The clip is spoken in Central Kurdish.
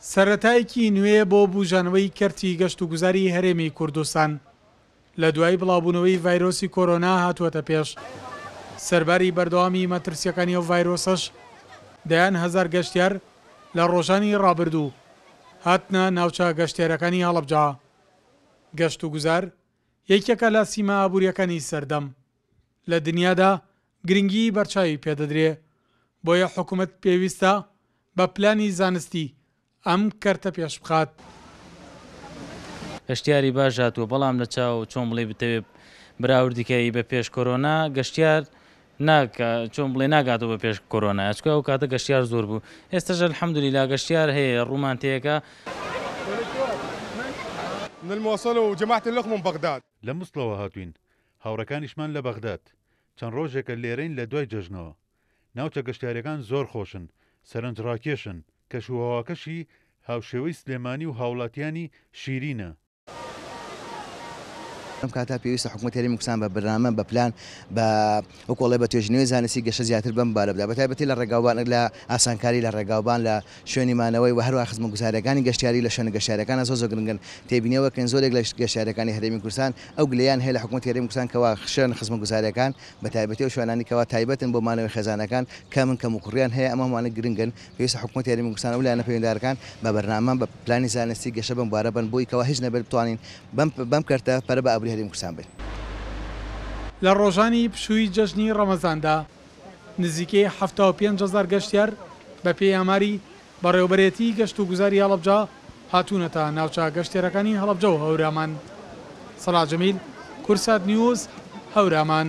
سەرەتایەکی نوێ بۆ بوژانەوەی کەرتی گەشتوگوزاری هەرێمی کوردستان لە دوای بڵاوبوونەوەی ڤایرۆسی کۆرۆنا هاتووەتە پێش، سەرباری بەردەوامی مەترسییەکانی ئەو ڤایرۆسەش دەیان هەزار گەشتیار لە ڕۆژانی ڕابردوو هاتنە ناوچە گەشتیارەکانی هەڵەبجە. گەشتوگوزار یەکێکە لە سیما ئابوورییەکانی سەردەم لە دنیادا گرنگیی بەرچاوی پێدەدرێ، بۆیە حکومەت پێویستە بە پلانی زانستی ئەم کەرتە پێش بخات. گەشتیاری باش هاتووە، بەڵام لە چاو چۆن بڵێی بتەوێ بەراوردی کەی بە پێش کۆرۆنا گەشتیار ناکا چۆن بڵێ ناگاتەوە بە پێش کۆرۆنا چکە ئەو کاتە گەشتیار زۆر بوو ئێستەش الحمدللە گەشتیار هەیە ڕوومان تێکە. من الموصل وجماعة اللخ من بغداد. لە موسڵەوە هاتووین، هاوڕێکانیشمان لە بەغداد. چەند ڕۆژێکە لێرەین لە دوای جەژنەوە. ناوچە گەشتیاریەکان زۆر خۆشن، سەرنجڕاکێشن، کەشوهەواکەشی هاوشێوەی سلێمانی و هاوڵاتیانی شیرینە. لەم کاتە پێویستە حکومەتی هەرێمی کوردستان بە بەرنامە، بە پلان، بە وەکو ئەڵێ بە توێژینەوەی زانستی گەشە زیاتر بەم بارە بدا، بەتایبەتی لە ڕێگاوبان، لە ئاسانکاری لە ڕێگاوبان، لە شوێنی مانەوەی و هەروەها خزمەتگوزارییەکانی گەشتیاری لە شوێنە گەشتیارییەکانە زۆر زۆر گرنگن. تێبینی ئەوە کەین زۆرێک لە گەشتیارەکانی هەرێمی کوردستان ئەو گلەییان هەیە لە حکومەتی هەرێمی کوردستان کەوا شوێنە خزمەتگوزارییەکان بە تایبەتی ئەو شوێنانەی کەوا تایبەتن بۆ مانەوەی خێزانەکان کەمن، کەموکوڕییان هەیە، ئەمە هەمووانە گرنگن. پێویستە حکومەتی هەرێمی کوردستان و لایەنە پەیوەندیدارەکان بە بەرنامە، بە پلانی زانستی گەشە بەم بوارە بەن بۆی کەوا هیچ نەبێت بتوانین بەم بەم کەرتە پەرە بە ئابووری هەرێمی کوردستان بەین. لە ڕۆژانی پشووی جەژنی ڕەمەزاندا نزیکەی 75 هەزار گەشتیار بەپێی ئاماری بەڕێوەبەرێتیی گەشتوگوزاری هەڵەبجە هاتوونەتە ناوچە گەشتیارەکانی هەڵەبجە و هەورامان. سەڵاح جەمیل، کوردسات نیوز، هەورامان.